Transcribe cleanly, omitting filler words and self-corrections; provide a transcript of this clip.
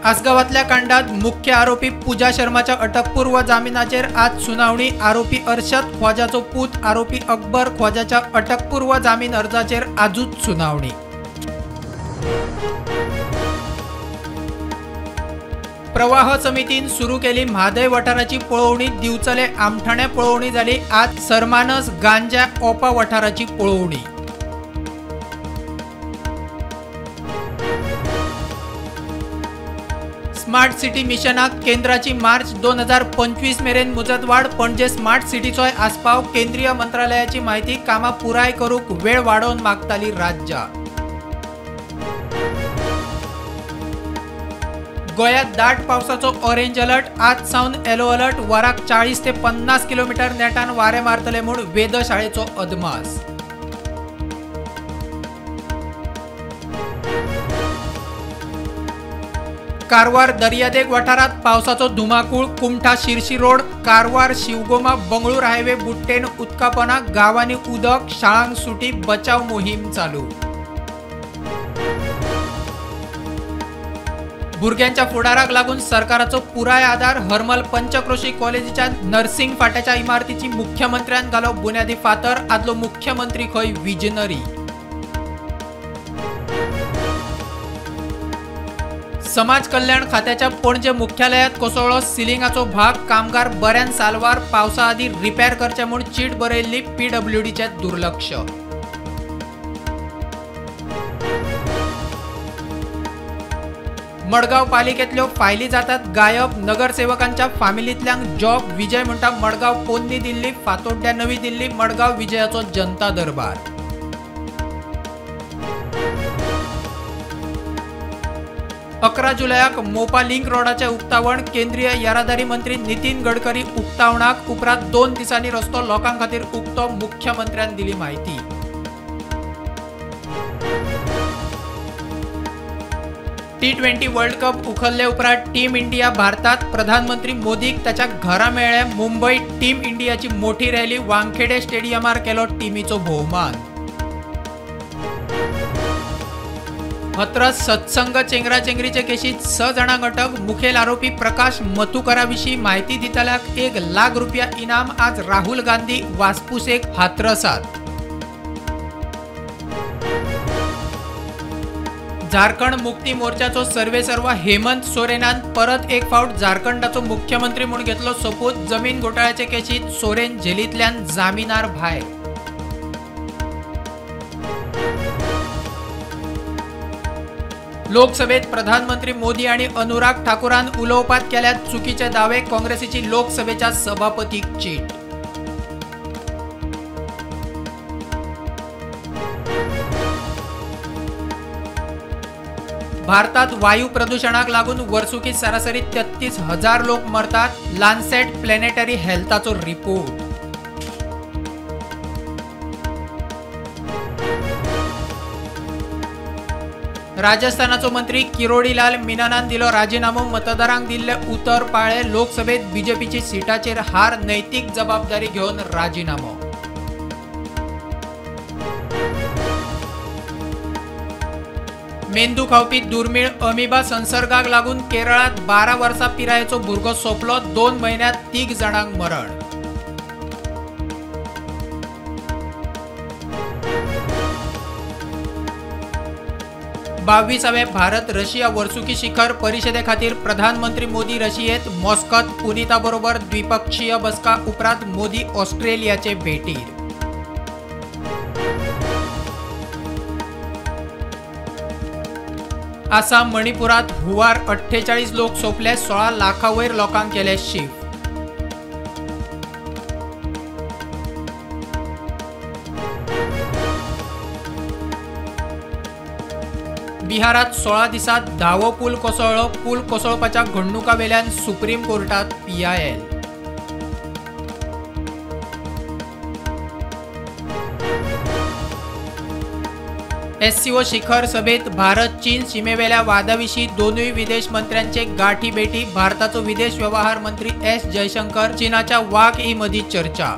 आसगांवांतल्या कांडात मुख्य आरोपी पूजा शर्माच्या अटकपूर्व जामिनाचेर आज सुनावणी. आरोपी अर्शद ख्वाजाचो पूत आरोपी अकबर ख्वाजाच्या अटकपूर्व जामीन अर्जाचेर आजूच सुनावणी. प्रवाह समितीन सुरू केली म्हादय वाठाराची पळोवणी. दिवचले आमठाणे पळोवणी जाली. आज सरमानस गांजा ओपा वाठाराची पळोवणी. स्मार्ट सिटी मिशनाक केंद्राची मार्च 2025 मेरेन मुजतवाड. पणजे स्मार्ट सिटीचोय आस्पाव. केंद्रीय मंत्रालयाची माहिती. कामां पुराय करूंक वेळ वाडोवन मागताली राज्यां. गोंयांत दाट पावसाचो ऑरेंज अलर्ट. आज सावन येलो अलर्ट. वराक 40 ते 50 किलोमिटर नेटान वारें मारतले म्हूण वेधशाळेचो अदमास. कारवार दर्यादेग वाठारांत पावसाचो धुमाकूळ. कुमठा शिरशी रोड, कारवार शिवगोमा बंगळूर हायवे बुट्टेन उदकापना. गांवांनी उदक, शाळांक सुटी, बचाव मोहीम चालू. भुरग्यांच्या फुडाराक लागून सरकाराचो पुराय आदार. हरमल पंचक्रोशी कॉलेजीच्या नर्सिंग फाट्याच्या इमारतीची मुख्यमंत्र्यान घालो बुन्यादी फातर. आदलो मुख्यमंत्री खंय विजनरी. समाज कल्याण खात्याच्या पणजे मुख्यालयात कोसळ्ळो सिलिंगाचो भाग. कामगार बऱ्यान साल्वार. पावसा आदीं रिपेर करचे म्हूण चीट बरयल्ली. पीडब्ल्यूडीचें दुर्लक्ष. मडगांव पालिकेंतल्यो फायली जातात गायब. नगरसेवकांच्या फामिलींतल्यांक जॉब. विजय म्हणटा मडगांव पोन्नी दिल्ली, फातोड्ड्या नवी दिल्ली. मडगांव विजयाचो जनता दरबार. 11 जुलयाक मोपा लिंक रोडाचें उक्तावण. केंद्रीय येरादारी मंत्री नितीन गडकरी उक्तावणाक. उपरांत 2 दिसांनी रस्तो लोकां खातीर उक्तो. मुख्यमंत्र्यान दिली म्हायती. T20 world cup उखल्ले उपरांत टीम इंडिया भारतात. प्रधानमंत्री मोदीक ताच्या घरा मेळ्ळे. मुंबय टीम इंडियाची मोठी रॅली. वानखेडे स्टेडियमार केलो टिमीचो भोवमान. हथरस सत्संग चेंगराचेंगरीचे केशीत 6 जाणांक अटक. मुखेल आरोपी प्रकाश मतुकरा विशीं म्हायती दितल्याक 1 लाख रुपया इनाम. आज राहुल गांधी वासपुसेक हाथरसात. झारखंड मुक्ती मोर्चाचो सर्वेसर्वा हेमंत सोरेनान परत एक फावट झारखंडाचो मुख्यमंत्री म्हूण घेतलो सोपूत. जमीन घोटाळ्याचे केशीत सोरेन जेलींतल्यान जामिनार भायर. लोकसभेत प्रधानमंत्री मोदी आनी अनुराग ठाकूरान उलोवपात केल्यात चुकीचे दावे. काँग्रेसीची लोकसभेच्या सभापतीक चीट. भारतात वायू प्रदूषणाक लागून वर्सुकी सरासरी 33,000 लोक मरतात. लान्सेट प्लॅनेटरी हेल्थाचो रिपोर्ट. राजस्थानाचो मंत्री किरोडीलाल मीनानान दिलो राजीनामो. मतदारांक दिल्ले उतर पाळे. लोकसभेत बीजेपीची सिटाचेर हार. नैतीक जबाबदारी घेवन राजीनामो. मेंदू खावपी दुर्मीळ अमिबा संसर्गाक लागून केरळात 12 वर्सां पिरायेचो भुरगो सोंपलो. 2 म्हयन्यांत 3 जाणांक मरण. बावीसावे भारत रशिया वर्सुकी शिखर परिषदे खातीर प्रधानमंत्री मोदी रशियेत. मॉस्कोत पुनिता बरोबर द्विपक्षीय बसका. उपरांत मोदी ऑस्ट्रेलियाचे भेटीर. आसाम मणिपुरात हुंवार 48 लोक सोंपले. 16 लाखां वयर लोकांक केले शिफ्ट. बिहारात 16 दिसात धावो पूल कोसळ्ळो. पूल कोसळपाच्या घडणुकावेल्यान सुप्रीम कोर्टात PIL. SCO शिखर सभेत भारत चीन सीमेवेल्या वादाविशीं दोनूय विदेश मंत्र्यांचे गाठी भेटी. भारताचो विदेश व्यवहार मंत्री एस जयशंकर चीनाच्या वांग यी मदीं चर्चा.